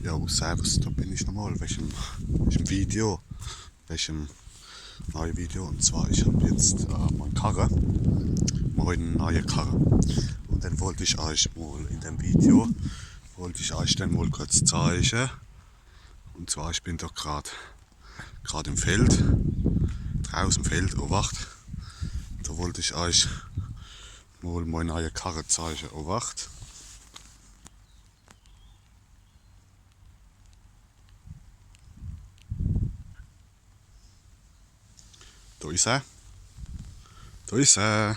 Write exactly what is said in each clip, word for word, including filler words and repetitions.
Jo, servus, do bin ich nochmol, wechem, wechem Video, wechem neie Video. Un zwar, ich hab jetzt äh, mei Karre, mei neie Karre. Un den wollt ich eich mol in dem Video, wollt ich eich den mol kurz zeige. Un zwar, ich bin doch grad, grad im Feld, drauß im Feld, Owacht. Do wollt ich eich mol mei neie Karre zeige, Owacht. Do is er. Do is er.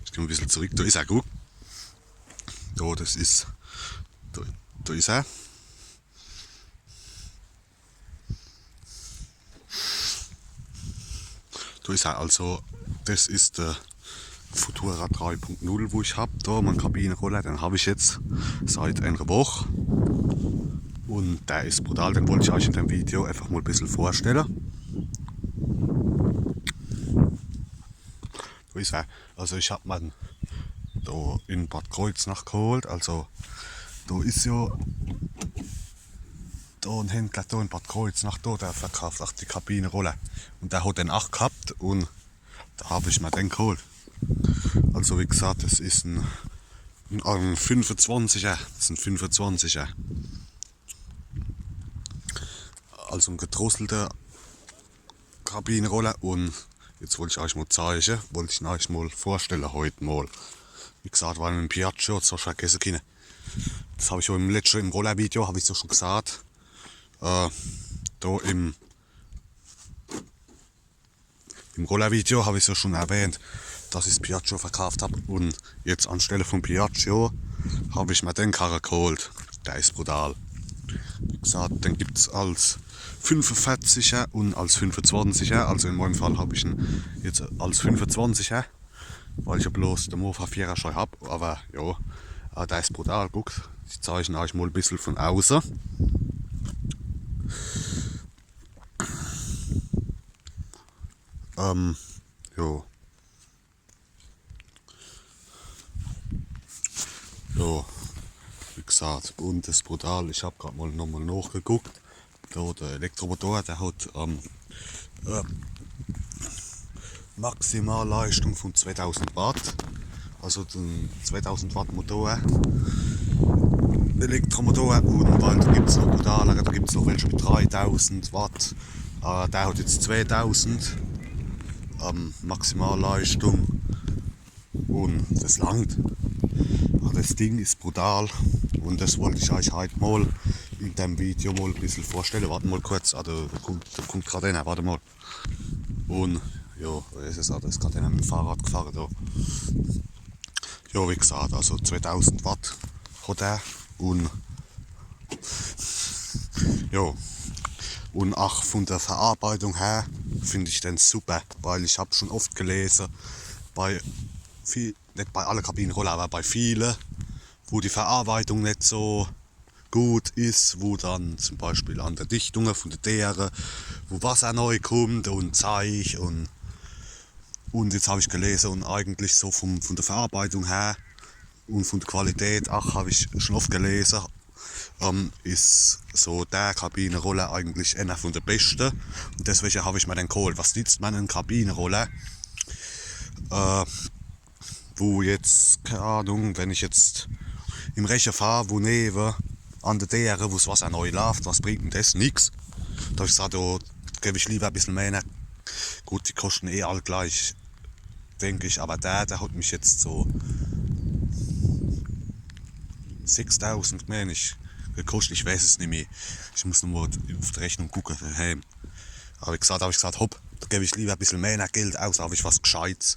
Ich geh mol e bissel zurick. Do is er, guck. Do, das is. Do, do is er. Do is er, also, das is de Futura drei Punkt null, wo ich hab. Do, mei Kabineroller, den hab ich jetzt seit enner Woch. Un der is brutal, den wollt ich eich in dem Video äfach mol e bissel vorstelle. Do is er. Also ich hab mer den do in Bad Kreuznach geholt. Also do is jo do en Händler do in Bad Kreuznach do, der verkaaft ach die Kabineroller. Un der hot den ach gehabt un do hab ich mer den geholt. Also wie gesagt, das is en, en, en fünfezwanziger, das is en fünfezwanziger. Also en gedrosselter Kabineroller. Un jetzt wollt ich eich mol zeige, wollt ich eich mol vorstelle heit mol. Wie gesagt, weil mim Piaggio, das hab ich vergesse kinne. Das hab ich jo im letschte, im Rollervideo, hab ich jo schon gesagt. Äh, do im Im Rollervideo hab ich's jo schon erwähnt, dass ich's Piaggio verkaaft hab un jetzt anstelle vum Piaggio hab ich mer den Karre geholt. Der is brutal. Wie gesagt, den gibt's als fünfezwanziger un als fünfezwanziger. Also in meim Fall hab ich en jetzt als fünfezwanziger, weil ich jo bloß de Mofa-Führerschei hab. Awwer jo, äh, der is brutal. Guck, ich zeig en eich mol e bissel vun auße. Ähm, jo. Jo, wie gesagt, un das is brutal. Ich hab grad mol nochmol nochgeguckt. Do de Elektromotor, der hot, ähm, äh, Maximalleistung vun zweetausend Watt. Also de zweetausend Watt Motor, Elektromotor, un weil do gibt's noch brutalere, do gibt's noch welche mit dreitausend Watt. Äh, der hot jetzt zweetausend, ähm, Maximalleistung un das langt. Awwer das Ding is brutal un das wollt ich eich heit mol in dem Video mol e bissel vorstelle. Wart mol kurz, ah, do kummt, do kummt grad enner, wart mol. Un jo, es is, ah, do is grad enner mit em Fahrrad gefahre do. Jo, wie gesagt, also zweetausend Watt hot er un jo, un ach vun de Verarbeitung her find ich den super, weil ich hab schon oft gelese, bei viel, net bei alle Kabineroller, awwer bei viele, wo die Verarbeitung net so gut is, wo dann zum Beispiel an de Dichtunge vun de Deere, wo Wasser nei kummt un Zeich un, un jetzt hab ich gelese un eigentlich so vum, vun de Verarbeitung her un vun de Qualität, ach, hab ich schon oft gelese, ähm, is so de Kabineroller eigentlich enner vun de beschte. Un deswege hab ich mer den geholt. Was nitzt mer en Kabineroller, äh, wo jetzt, kee Ahnung, wenn ich jetzt im Reche fahr, wo newe an de Deere, wo's Wasser nei laaft, was bringt en das? Nix. Do hab ich gesagt, do geb ich liewer e bissel meh. Gut, die koschte eh all gleich, denk ich, awwer der, der hot mich jetzt so sechstausend, meen ich, gekoscht, ich weeß es nimmi. Ich muss nochmol uf de Rechnung gucke, daheim. Awwer wie gesagt, hab ich gesagt, hopp, do geb ich liewer e bissel meh Geld aus, hab ich was Gscheites.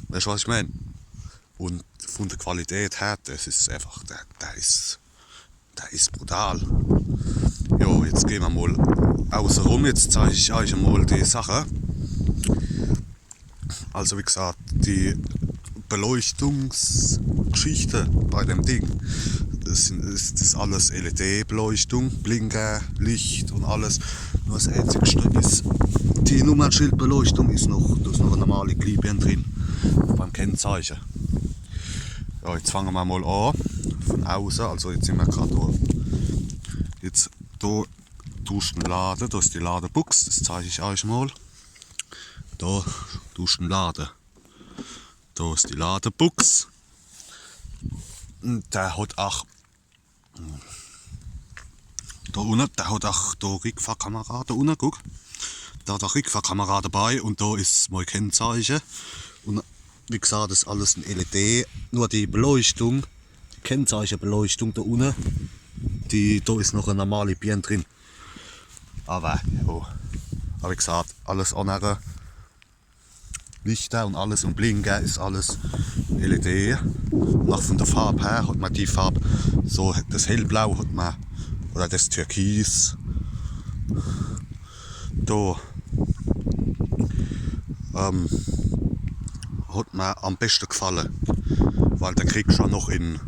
Weescht, was ich meen? Un vun de Qualität her, das is einfach, der, der is, der is brutal. Jo, jetzt gehn mer mol außerum, jetzt zeig ich eich mol die Sache. Also wie gesagt, die Beleuchtungsgeschichte bei dem Ding, das sin, is, das is alles L E D-Beleuchtung, Blinker, Licht un alles. Nur das Einzigste is, die Nummernschildbeleuchtung is noch, do is noch e normali Glühbirn drin beim Kennzeiche. Jo, jetzt fange mer mol an vun auße. Also jetzt sin mer grad do. Die do dusch en lade, do is die Ladebux, des zeig ich eich mol. Do dusch en lade. Do is die Ladebux. Un der hot ach, do unne, der hot ach do Rückfahrkamera, do unne, guck. Der hot ach Rückfahrkamera dabei un do is mei Kennzeiche. Un wie gesagt, des is alles in L E D, nur die Beleuchtung, die Kennzeichebeleuchtung do unne, die, do is noch e normali Birn drin. Awwer, jo. Awwer wie gesagt, alles annere, Lichter un alles un Blinker is alles L E D. Un ach vun de Farb her hot mer die Farb, so des Hellblau hot mer, oder des Türkis. Do, ähm, hot mer am beschte gefalle, weil den kriegsch jo noch in,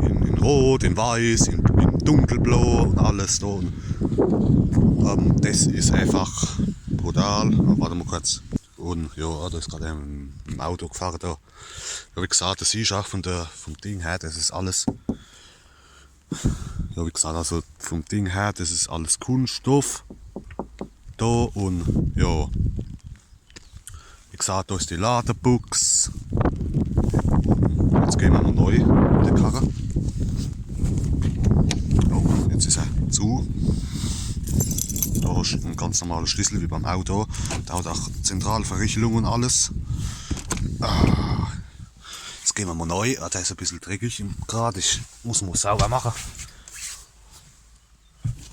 in, in Rot, in Weiß, in, in Dunkelblau un alles do. Un, ähm, des is einfach brutal. Awwer wart emol kurz. Un jo, do is grad em, im Auto gefahre do. Jo, wie gesagt, des is ach vun de, vum Ding her, des is alles, jo, wie gesagt, also vum Ding her, des is alles Kunststoff do un jo. Wie gesagt, do is die Ladebux. Jetzt gehn mer mol nei in die Karre. Oh, jetzt is er zu. Do hosch en ganz normale Schlissel wie beim Auto. Der hot ach Zentralverriegelung un alles. Ah. Jetzt gehn mer mol nei. Ah, der is e bissel dreckig im, grad. Ich muss en mol sauwer mache.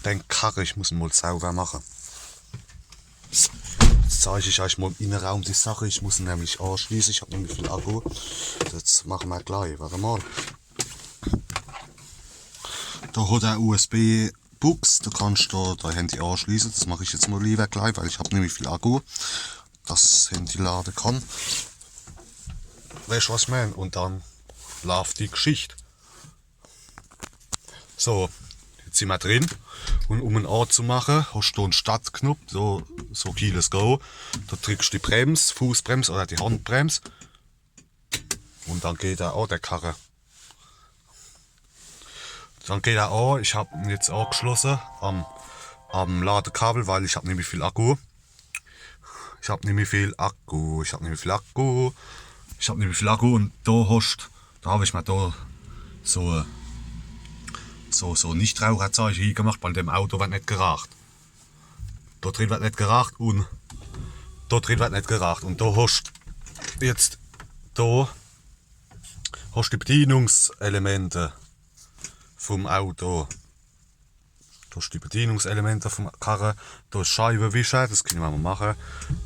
Den Karre, ich muss en mol sauwer mache. Jetzt zeig ich eich mol im Innenraum die Sache. Ich muss en nämlich anschließe. Ich hab nimmi viel Akku. Des mache mer glei. Wart emol. Do hot er U S B-Bux. Do kannsch do dei Handy anschließe. Des mach ich jetzt mol liewer glei, weil ich hab nimmi viel Akku, dass des Handy lade kann. Weescht, was ich meen? Un dann laaft die Geschicht. So, jetzt sin mer drin. Un um en anzumache, hosch do en Startknopp, so, so Keyless Go. Do dricksch die Brems, Fußbrems oder die Handbrems. Un dann geht er an, der Karre. Dann geht er an. Ich hab en jetzt angeschlosse am, am Ladekabel, weil ich hab nimmi viel Akku. Ich hab nimmi viel Akku, ich hab nimmi viel Akku, ich hab nimmi viel Akku un do hosch, do hab ich mer do so, äh, so, so Nichtraucherzeiche hiegemacht, weil in dem Auto werd net geraacht. Do drin werd net geraacht un do drin werd net geraacht. Un do hosch jetzt, do hosch die Bedienungselemente vum Auto. Do hosch die Bedienungselemente vum Karre. Do is Scheibewischer, des kenne mer mol mache.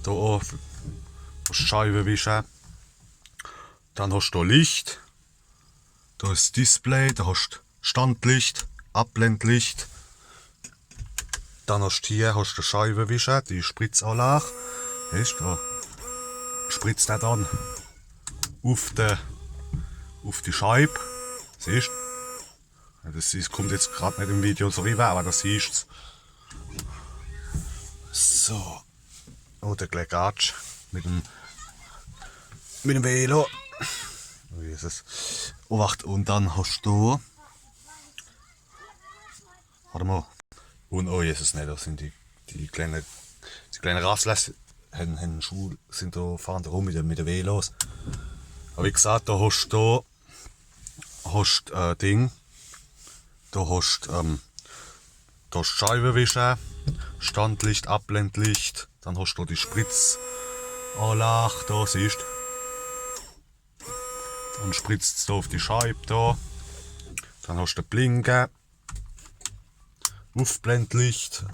Do, do hosch Scheibewischer. Dann hosch do Licht. Do is Display, do hosch Standlicht, Abblendlicht. Dann hosch hier, hosch de Scheibewischer, die Spritzanlag. Siehscht, do spritzt er dann uf de, uf die Scheib. Siehscht? Ja, des is, kummt jetzt grad net im Video so riwwer, awwer des siehscht's. So. Oh, de Gleckarsch mit dem, mit dem Velo. Oh Jesus. Obacht, un dann hosch do. Wart emol. Un oh Jesus, ne, des sin die, die kleine, die kleine Rassler, hen, hen Schul, sin do, fahre do rum mit de, mit de Velos. Awwer wie gesagt, do hosch do hosch, äh, Ding, do hosch, ähm, do hosch Scheibewischer, Standlicht, Abblendlicht, dann hosch do die Spritzanlag, do siehscht. Dann spritzt's do uf die Scheib do. Dann hosch de Blinker, Ufblendlicht,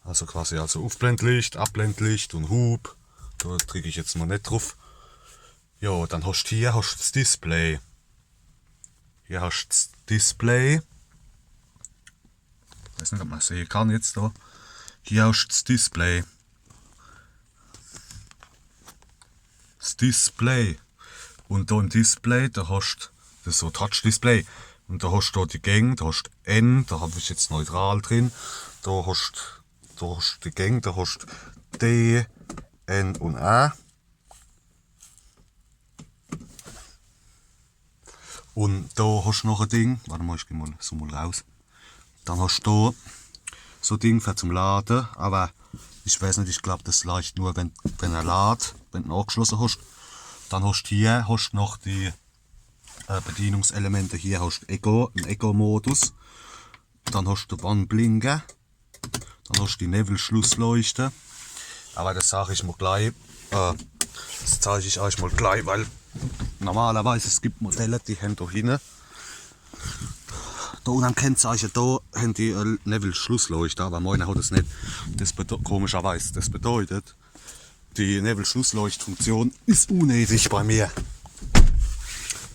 also quasi also Ufblendlicht, Abblendlicht un Hub. Do drick ich jetzt mol net druf. Jo, dann hosch hier, hosch des Display. Hier hosch des Display. Weeß net, ob mer sehe kann jetzt do. Hier hosch des Display. Des Display. Un do im Display, do hosch, des is so Touch-Display. Un do hosch do die Gäng, do hosch N, do hab ich jetzt neutral drin. Do hosch, do hosch die Gäng, do hosch D, N un A. Un do hosch noch e Ding. Wart emol, ich geh mol, zoom mol raus. Dann hosch do so Ding fer zum Lade, awwer ich weeß net, ich glaab, des leicht nur, wenn, wenn er lad, wenn de en aageschlosse hosch. Dann hosch hier, hosch noch die äh, Bedienungselemente. Hier hosch Eco, en Eco-Modus. Dann hosch de Warnblinker. Dann hosch die Newwelschlussleuchte. Awwer des sag ich mol glei. Äh, des zeig ich eich mol glei, weil normalerweis es gibt Modelle, die hän do hinne, do unnerm Kennzeiche, do hän die äh, Newwelschlussleuchte, awwer meiner hot es net. Des bedeu- komischerweis. Des bedeutet, die Newwelschlussleuchtfunktion is unewig bei mir.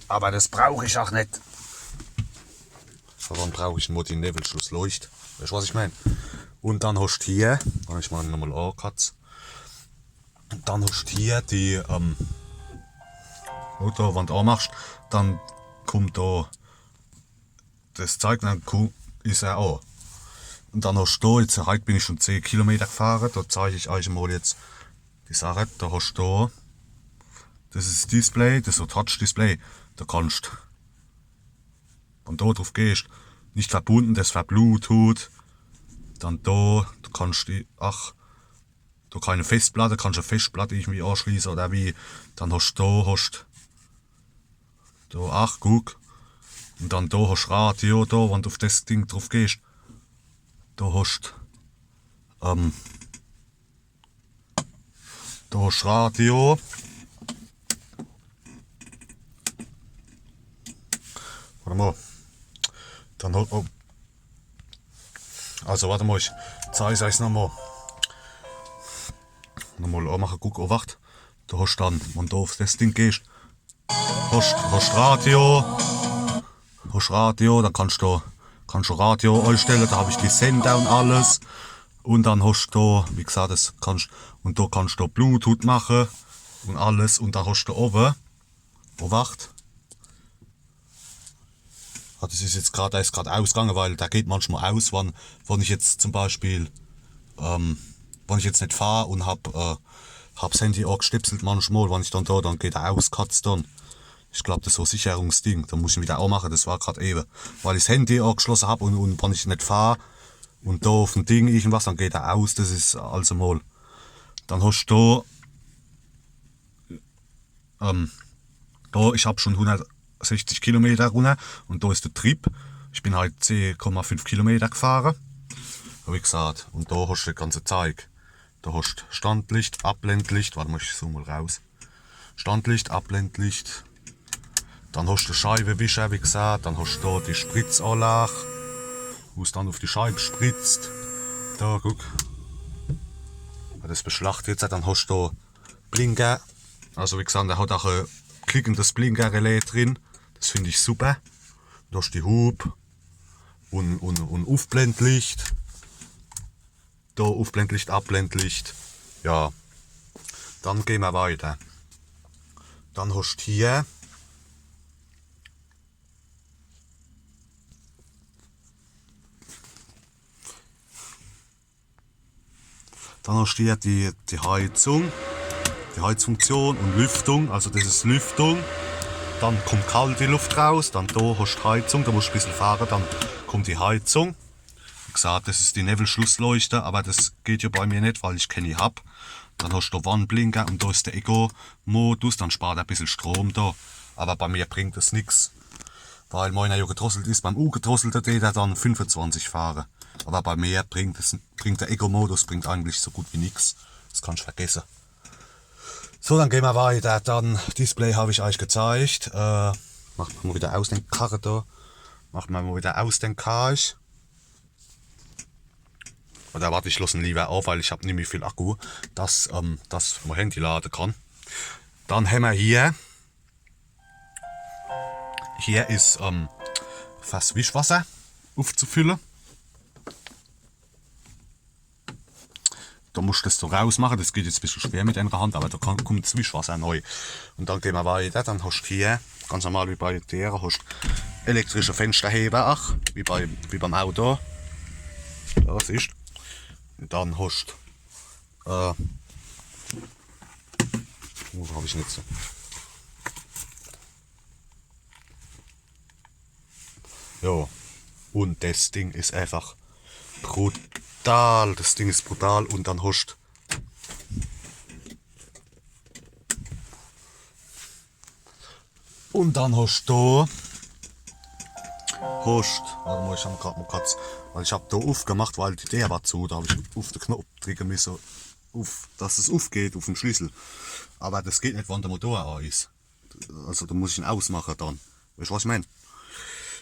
Awwer des brauch ich ach net. Warum brauch ich nur die Newwelschlussleucht? Weescht, was ich meen? Un dann hosch hier, wann ich mol nochmol aakatz, dann hosch hier die, ähm, Motor, wann de aamachsch, dann kummt do des Zeig, dann ku- is er aa. Un dann hosch do, jetzt, heit bin ich schun zeh Kilometer gfahre, do zeig ich eich mol jetzt die Sache, do hosch do, des is Display, des is so Touch-Display, do kannscht, wann do druf gehscht, net verbunne, des is fer Bluetooth, dann do, do kannscht die, ach, do kee Festplatt, kannscht e Festplatt irgendwie aaschließe oder wie, dann hosch do, hosch do, ach, guck. Un dann do hosch Radio, do, wann de uf des Ding druf gehscht, do hosch, ähm, do hosch Radio. Wart mol. Dann hosch, oh. Also, wart mol, ich zeig's eich nochmol. Nochmol aamache, guck, oh, wart. Do hosch dann, wann de uf des Ding gehscht, hosch, hosch Radio, hosch Radio, dann kannscht do, kannscht do Radio eistelle, do hab ich die Sender un alles. Un dann hosch do, wie gsaat, des kannscht, un do kannscht do Bluetooth mache un alles. Un dann hosch do owwe, oh, wart. Ah, des is jetzt grad, der is grad ausgange, weil der geht manchmol aus, wann, wann ich jetzt zum Beispiel, ähm, wann ich jetzt net fahr un hab, äh, hab's Handy aagstipselt manchmol, wann ich dann do, dann geht er aus, katzt dann. Ich glaab, des is so e Sicherungsding, do muss ich en widder aamache, des war grad ewe. Weil ich 's Handy aagschlosse hab un, un wann ich net fahr un do uf em Ding irgendwas, dann geht er aus, des is also mol. Dann hosch do Ähm, do, ich hab schun hunnertsechzig Kilometer runner un do is de Trip. Ich bin halt zeh Komma fünf Kilometer gfahre. Wie gsaat, un do hosch de ganze Zeig. Do hosch Standlicht, Abblendlicht, wart mol, ich zoom mol raus. Standlicht, Abblendlicht. Dann hosch de Scheibewischer, wie gsaat, dann hosch do die Spritzanlag, wo's dann uf die Scheib spritzt. Do, guck. Des beschlacht jetzt, dann hosch do Blinker. Also wie gsaat, der hot ach e klickendes Blinkerrelais drin. Des find ich super. Do hosch die Hup un, un, un Ufblendlicht. Do Ufblendlicht, Abblendlicht. Ja. Dann gehn mer weiter. Dann hosch hier Dann hosch hier die, die Heizung, die Heizfunktion un Lüftung, also des is Lüftung. Dann kummt kalte Luft raus, dann do hosch Heizung, do musch e bissel fahre, dann kummt die Heizung. Wie gsaat, des is die Newwelschlussleuchte, awwer des geht jo bei mir net, weil ich kenni hab. Dann hosch do Warnblinker un do is de Eco-Modus, dann spart er e bissel Strom do. Awwer bei mir bringt des nix, weil meiner jo gedrosselt is. Beim ugedrosselte dät er dann fünfezwanzig fahre. Awwer bei mir bringt es, bringt de Eco-Modus bringt eigentlich so gut wie nix. Des kannsch vergesse. So, dann gehn mer weiter. Dann Display hab ich eich gezeigt. Äh, mache mer mol widder aus de Karre do. Mache mer mol widder aus de Karch. Oder wart, ich loss en liewer uf, weil ich hab nimmi viel Akku. Dass, ähm, dass mer Handy lade kann. Dann hämmer hier Hier is, ähm, fers Wischwasser ufzufülle. Do musch des so rausmache, des geht jetzt e bissel schwer mit enner Hand, awwer do kann, kummt's Wischwasser nei. Un dann gehn mer weiter, dann hosch hier ganz normal wie bei der, hosch elektrische Fenschterhewer, ach, wie bei, wie beim Auto. Ja, siehsch. Un dann hosch Äh, wo hab ich jetzt? Jo. Un des Ding is einfach brutal. Des Ding is brutal. Un dann hoscht Un dann hoscht do, hoscht, wart mol, ich hab grad mol kurz, weil ich hab do ufgemacht, weil die Deer war zu, do hab ich uf de Knopf dricke misse, uf, dass es ufgeht, uf de Schlissel. Awwer des geht net, wann de Motor a is. Also do muss ich en ausmache dann. Weescht, was ich meen?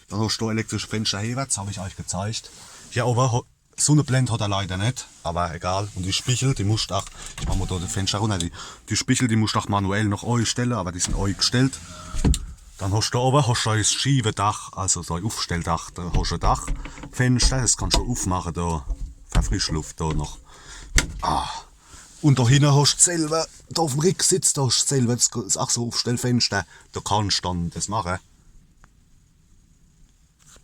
Dann hoscht do elektrische Fenschter hewärts, hab ich eich gezeigt. Hier owwe ho-, Sunneblend hot er leider net, awwer egal. Un die Spichel, die muscht ach, ich mach mol do de Fenschter runner, die, die Spichel, die muscht ach manuell noch eistelle, awwer die sin eigestellt. Dann hoscht do owwe, hoscht do des Schiewedach, also so e Ufstelldach, do hoscht e Dachfenschter, des kannscht do ufmache, do fer Frischluft do noch. Ah. Un do hinne hoscht selwer, do uf em Ricksitz, do hoscht selwer, des is ach so Ufstellfenschter, do kannscht dann des mache.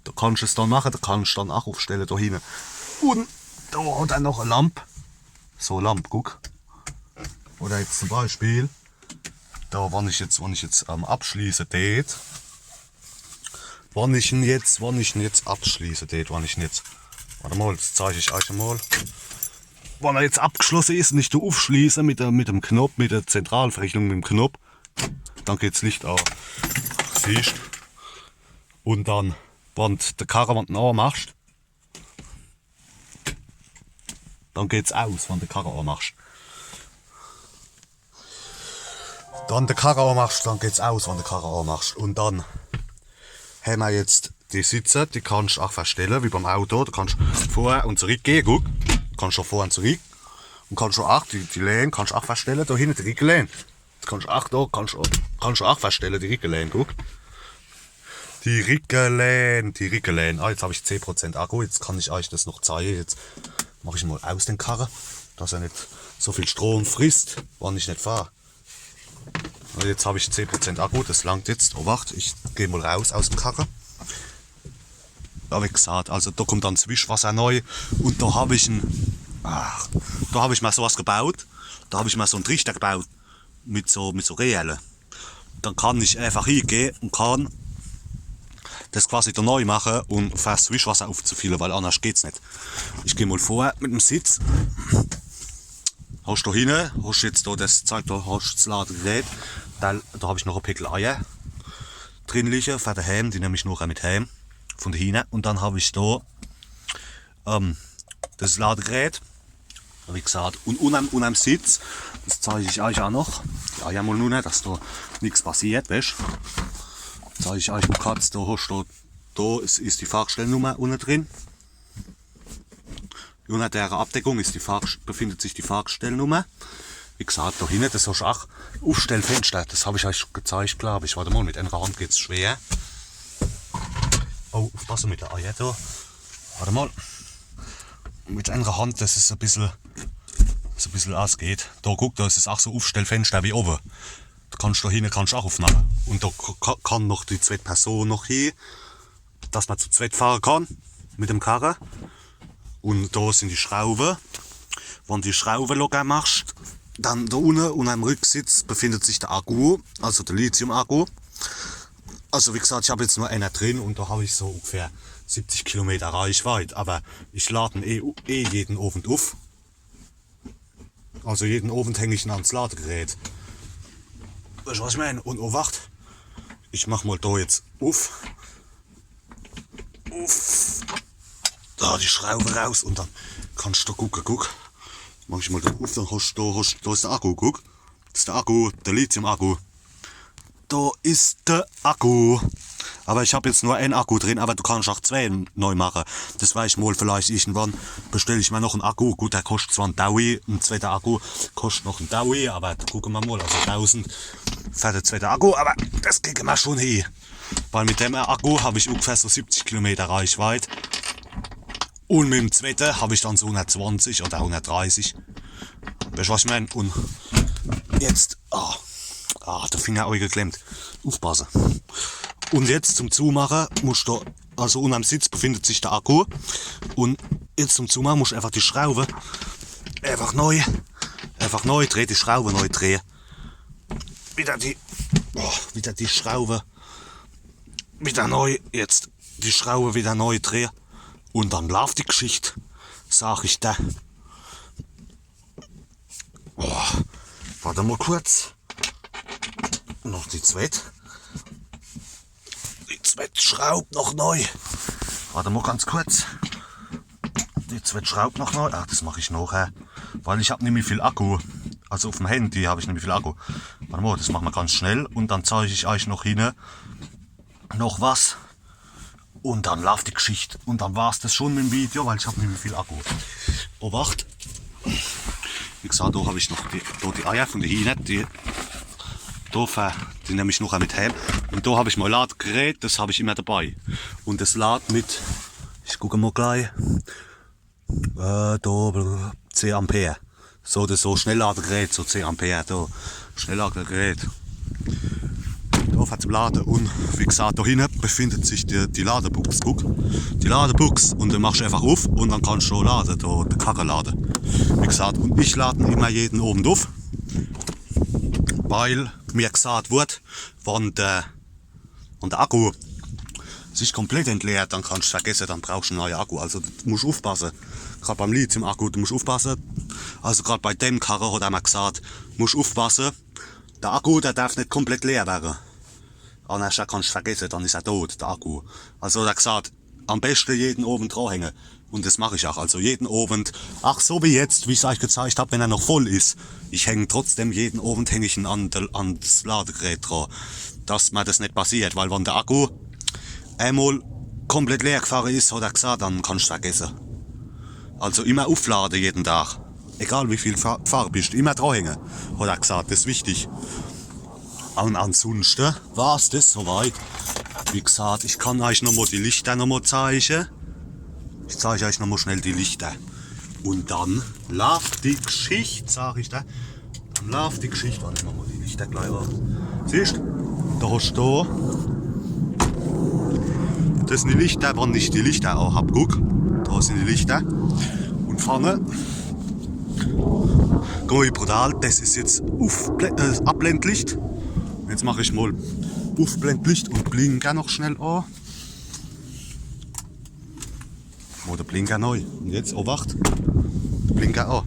Do kannscht es dann mache, do kannscht dann ach ufstelle do hinne. Un do hot er noch e Lamp. So e Lamp, guck. Oder jetzt zum Beispiel, do, wann ich jetzt, wann ich jetzt, ähm, abschließe tät, wann ich en jetzt, wann ich en jetzt abschließe tät, wann ich en jetzt, wart mol, des zeig ich eich mol. Wann er jetzt abgeschlosse is un ich do ufschließe mit der, mit dem Knopp, mit der Zentralverriegelung, mit dem Knopp, dann geht's Licht a. Siehscht? Un dann, wann de Karre, wann de en amachscht, dann geht's aus, wann de Karre amachscht. Dann de Karre amachscht, dann geht's aus, wann de Karre amachscht. Un dann hämmer jetzt die Sitze, die kannscht ach verstelle, wie beim Auto. Do kannscht vor un zerick gehe, guck. Kannscht schun vor un zerick. Un kannscht schun ach, die, die Lehn kannscht ach verstelle, do hinne die Rickelehn. Jetzt kannscht ach do, kannscht, kannscht ach verstelle, die Rickelehn, guck. Die Rickelehn, die Rickelehn. Ah, jetzt hab ich zeh Prozent Akku, jetzt kann ich eich des noch zeige. Jetzt mach ich mol aus de Karre, dass er net so viel Strom frisst, wann ich net fahr. Un jetzt hab ich zeh Prozent Akku, des langt jetzt. Owacht, ich geh mol raus aus em Karre. Ja, wie gesaat, also do kummt dann des Wischwasser nei un do hab ich en, ach, do hab ich mol so was gebaut. Do hab ich mol so en Trichter gebaut mit so, mit so Reele. Dann kann ich äfach hiegehe un kann des quasi do nei mache un fer's Wischwasser ufzefille, weil annerscht geht's net. Ich geh mol vor mit em Sitz. Hoscht do hinne, hoscht jetzt do des Zeig, do hoscht des Ladegerät. Do, do hab ich noch e Päckel Eier drin liege, fer dehääm, die nemm ich nochher mit hääm, vun de Hiehner. Un dann hab ich do, ähm, des Ladegerät, wie gesaat, un unnerm, unnerm Sitz, des zeig ich eich ach noch, die Eier mol nunner, dass do nix passiert, weescht. Zeig ich eich mol kurz, do hoscht do, do is, is die Fahrgstellnummer unne drin. Unner dere Abdeckung is die Fahr-, befindet sich die Fahrgstellnummer. Wie gesaat, do hinne, des hoscht ach Ufstellfenschter. Des hab ich eich schun gezeigt, glaab ich. Wart mol, mit enner Hand geht's schwer. Oh, ufpasse mit de Eier do. Wart mol. Mit enner Hand, des is e bissel, so e bissel, ah, es geht. Do, guck, do is ach so Ufstellfenschter wie owwe. Do kannscht do hinne, kannscht ach ufmache. Un do k-, ka-, kann noch die zwett Person noch hie, dass mer zu zwett fahre kann mit dem Karre. Un do sin die Schrauwe. Wann die Schrauwe locker machscht, dann do unne, unnerm Ricksitz, befindet sich de Akku, also de Lithium-Akku. Also wie gesaat, ich hab jetzt nur enner drin un do hab ich so ungefähr siebzig Kilometer Reichweit, awwer ich lad en eh, eh jeden Owend uf. Also jeden Owend häng ich en ans Ladegerät. Weescht, was ich meen? Un, oh, wart. Ich mach mol do jetzt uf. Uf. Do die Schrauwe raus un dann kannscht do gucke, guck. Mach ich mol do uf, dann hoscht do, hoscht, do is de Akku, guck. Des is de Akku, de Lithium-Akku. Do is de Akku. Awwer ich hab jetzt nur een Akku drin, awwer du kannscht ach zwee nei mache. Des werr ich mol vielleicht irgendwann, bestell ich mer noch en Akku. Gut, der koscht zwar en Daui, en zwetter Akku koscht noch en Daui, awwer do gucke mer mol, also dausend fer de zwetter Akku, awwer des kriege mer schun hie. Weil mit dem Akku hab ich ungefähr so siebzig Kilometer Reichweit. Un mit em zwetter hab ich dann so hundertzwanzig oder hundertdreißig. Weescht, was ich meen? Un jetzt, ah, ah, de Finger eigeklemmt. Ufpasse. Un jetzt zum Zumache muscht du, also unnerm Sitz befindet sich de Akku. Un jetzt zum Zumache muscht du äfach die Schrauwe äfach nei, äfach nei drehe, die Schrauwe nei drehe. Widder die, oh, widder die Schrauwe. Widder nei jetzt. die Schraube wieder neu drehe und dann laaft die Geschicht, sag ich da. Oh, wart mol kurz. Noch die zwett. Die zwett Schraub noch neu. Wart mol ganz kurz. Die zwett Schraub noch neu. Ah, das mach ich nochher. Weil ich hab nimmi viel Akku. Also uf'm Handy hab ich nimmi viel Akku. Wart mol, das mach ma ganz schnell und dann zeig ich eich noch hinne noch was. Und dann laaft die Geschicht. Und dann war's das schon mit dem Video, weil ich hab nimmi viel Akku. Oh, wart. Wie gesagt, da hab ich noch die, da die Eier von de Hiehner, die, da ver-, die nemm ich nochher mit heim. Und da hab ich mei Ladegerät, das hab ich immer dabei. Und das lad mit, ich guck mol glei, äh, da, zeh Ampere. So, das so Schnellladegerät, so zeh Ampere, da. Schnellladegerät. Da zum Lade. Und wie gesagt, da hinne befindet sich die, die Ladebuchs. Guck, die Ladebuchs. Und dann machst du einfach uf und dann kannst du schon lade, da, die Karre lade. Wie gesagt, und ich lade immer jeden Owend uf, weil mir gesagt wird, wann der, wann der Akku sich komplett entleert, dann kannst du vergesse, dann brauchst du en neie Akku. Also du musst ufpasse. Grad beim Lithium-Akku, du musst ufpasse. Also grad bei dem Karre hat er mir gesagt, musst ufpasse. Der Akku, der darf net komplett leer werre. Annerschter kannst du vergesse, dann is er tot, der Akku. Also hat er gesagt, am beschte jeden Owend dranhänge. Und das mach ich auch. Also jeden Owend, ach so wie jetzt, wie ich eich gezeigt hab, wenn er noch voll is, ich häng trotzdem jeden Owend, häng ich en an de, ans Ladegerät dran, dass mir das net passiert, weil wann der Akku emol komplett leer gefahre is, hat er gesagt, dann kannst du vergesse. Also immer uflade jeden Tag. Egal wie viel fa-, gefahr bist, immer dranhänge, hat er gesagt, das is wichtig. Und ansonsten war's das soweit. Wie gesagt, ich kann eich nochmol die Lichter nochmol zeige. Ich zeig eich nochmol schnell die Lichter. Und dann laaft die Geschicht, sag ich da. Dann laaft die Geschicht. Wart, ich mach mol die Lichter glei an. Siehst, da hast du da. Das sin die Lichter, wann ich die Lichter auch hab. Guck, da sin die Lichter. Und vorne. Guck mol, wie brutal. Das is jetzt Ufble-, äh, Abblendlicht. Jetzt mach ich mol Ufblendlicht und Blinker noch schnell an. Oh, der Blinker neu. Und jetzt, oh, wart. Blinker an.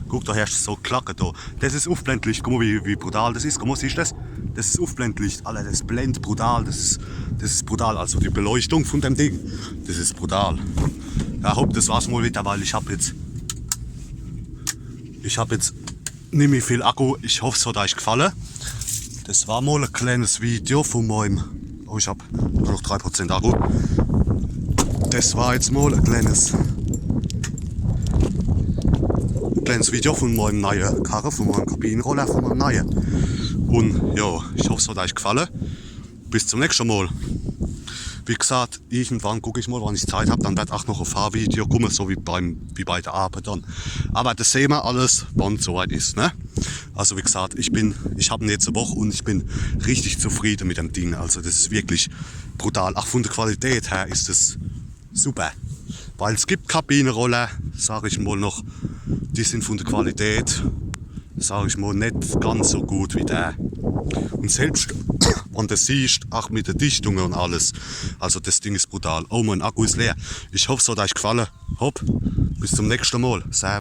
Guck, da herscht so Klacke da. Das is Ufblendlicht. Guck mol, wie, wie brutal das is. Guck mol, siehst du das? Das is Ufblendlicht. Alter, das blendt brutal. Das is, das is brutal. Also die Beleuchtung von dem Ding, das is brutal. Ja, hopp, das war's mol wieder, weil ich hab jetzt, ich hab jetzt nimmi viel Akku. Ich hoff, es hat eich gefalle. Das war mol e kleines Video von meinem, oh, ich hab nur noch drei Prozent Akku. Das war jetzt mol e kleines, e kleines Video von meinem neie Karre, von meinem Kabineroller, von meinem neie. Und ja, ich hoff, es hat eich gefalle. Bis zum nächschte Mol. Wie gesagt, irgendwann guck ich mol, wann ich Zeit hab, dann werd auch noch e Fahrvideo kumme, so wie beim, wie bei der Arbeit dann. Aber das sehn mer alles, wann's soweit is, ne? Also wie gesagt, ich bin, ich hab en jetzt e Woch und ich bin richtig zufriede mit dem Ding. Also das is wirklich brutal. Auch von der Qualität her is es super. Weil es gibt Kabineroller, sag ich mol noch, die sin von der Qualität, sag ich mol, net ganz so gut wie der. Und selbst wann du siehst, auch mit der Dichtung und alles, also das Ding is brutal. Oh, mein Akku is leer. Ich hoff, es hat eich gefalle. Hopp, bis zum nächschte Mol. Servus.